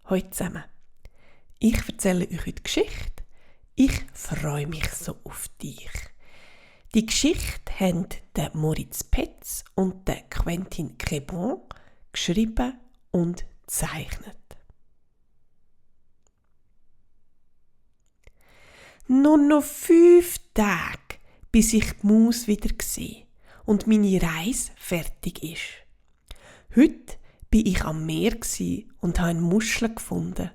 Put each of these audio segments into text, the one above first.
Hallo zusammen. Ich erzähle euch heute Geschichte. Ich freue mich so auf dich. Die Geschichte haben der Moritz Petz und der Quentin Crébon geschrieben und gezeichnet. Nur noch 5 Tage, bis ich die Maus wieder sehe und meine Reise fertig ist. Heute war ich am Meer und habe eine Muschel gefunden.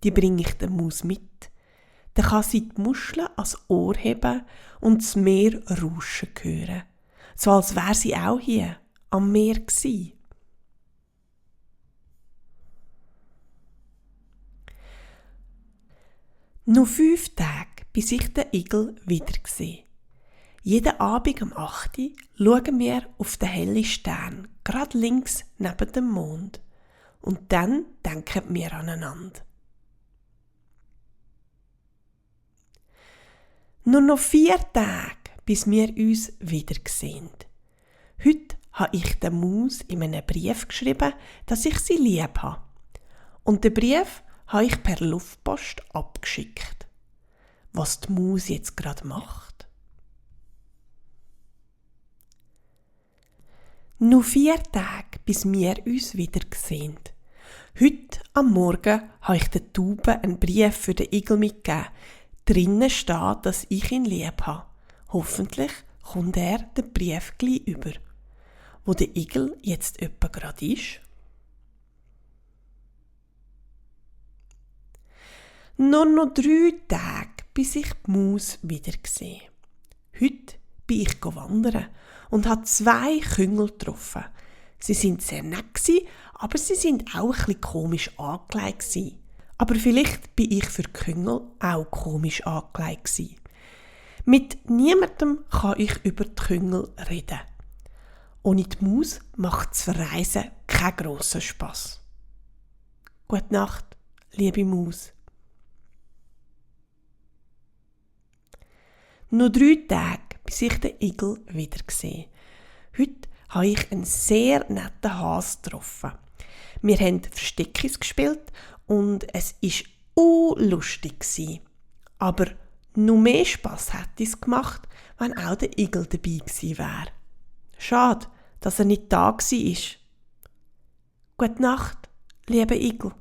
Die bringe ich der Maus mit. Dann kann sie die Muschel ans Ohr heben und das Meer rauschen hören. So als wäre sie auch hier am Meer gewesen. Noch 5 Tage, bis ich den Igel wieder sehe. Jeden Abend um 8 Uhr schauen wir auf den hellen Stern, gerade links neben dem Mond. Und dann denken wir aneinander. Nur noch 4 Tage, bis wir uns wiedersehen. Heute habe ich der Maus in einem Brief geschrieben, dass ich sie lieb habe. Und den Brief habe ich per Luftpost abgeschickt. Was die Maus jetzt gerade macht? Nur 4 Tage, bis wir uns wiedersehen. Heute am Morgen habe ich der Taube einen Brief für den Igel mitgegeben. Drinnen steht, dass ich ihn lieb habe. Hoffentlich kommt er den Brief gleich über. Wo der Igel jetzt etwa gerade ist. Nur noch 3 Tage, bis ich die Maus wieder sehe. Heute bin ich wandern und habe 2 Küngel getroffen. Sie sind sehr nett, aber sie sind auch ein bisschen komisch angelegt. Aber vielleicht bin ich für die Küngel auch komisch angelegt. Mit niemandem kann ich über die Küngel reden. Ohne die Maus macht das Verreisen keinen grossen Spass. Gute Nacht, liebe Maus. Noch 3 Tage, bis ich den Igel wieder sehe. Heute habe ich einen sehr netten Hase getroffen. Wir haben Versteckis gespielt und es war lustig. Aber noch mehr Spass hätte es gemacht, wenn auch der Igel dabei gewesen wäre. Schade, dass er nicht da war. Gute Nacht, lieber Igel.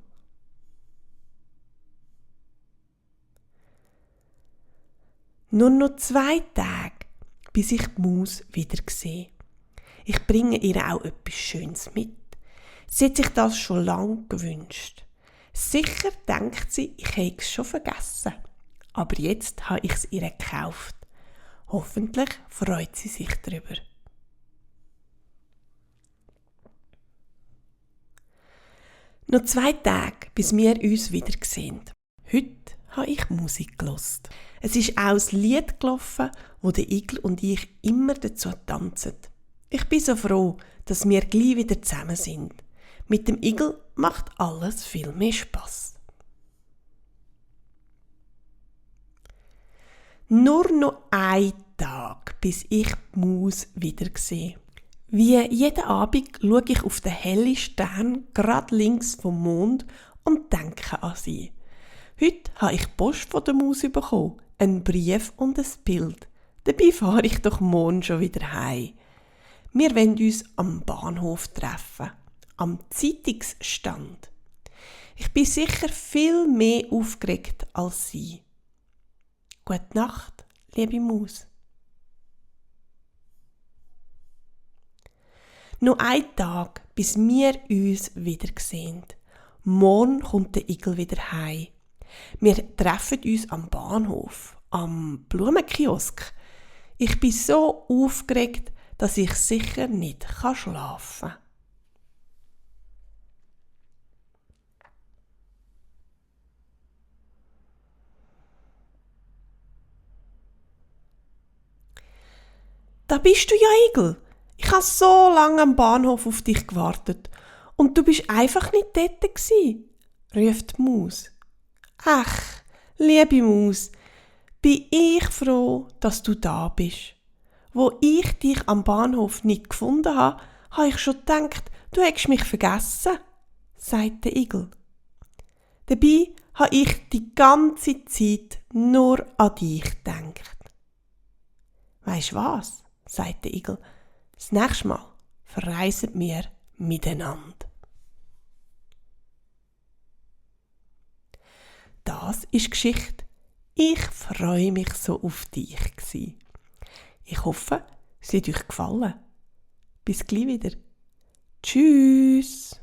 Nur noch 2 Tage, bis ich die Maus wieder sehe. Ich bringe ihr auch etwas Schönes mit. Sie hat sich das schon lange gewünscht. Sicher denkt sie, ich habe es schon vergessen. Aber jetzt habe ich es ihr gekauft. Hoffentlich freut sie sich darüber. Noch 2 Tage, bis wir uns wieder sehen. Heute habe ich Musik gehört. Es ist auch das Lied gelaufen, wo der Igel und ich immer dazu tanzen. Ich bin so froh, dass wir gleich wieder zusammen sind. Mit dem Igel macht alles viel mehr Spass. Nur noch 1 Tag, bis ich die Maus wieder sehe. Wie jeden Abend schaue ich auf den hellen Stern gerade links vom Mond und denke an sie. Heute habe ich Post von der Maus bekommen, einen Brief und ein Bild. Dabei fahre ich doch morgen schon wieder heim. Wir wollen uns am Bahnhof treffen, am Zeitungsstand. Ich bin sicher viel mehr aufgeregt als sie. Gute Nacht, liebe Maus. Noch 1 Tag, bis wir uns wieder sehen. Morgen kommt der Igel wieder heim. Wir treffen uns am Bahnhof, am Blumenkiosk. Ich bin so aufgeregt, dass ich sicher nicht schlafen kann. Da bist du ja, Igel. Ich habe so lange am Bahnhof auf dich gewartet und du bist einfach nicht dort gewesen, ruft die Maus. Ach, liebe Maus, bin ich froh, dass du da bist. Wo ich dich am Bahnhof nicht gefunden habe, habe ich schon gedacht, du hättest mich vergessen, sagt der Igel. Dabei habe ich die ganze Zeit nur an dich gedacht. Weisst was? Sagt der Igel. Das nächste Mal verreisen wir miteinander. Das ist die Geschichte. Ich freue mich so auf dich. Ich hoffe, es hat euch gefallen. Bis gleich wieder. Tschüss.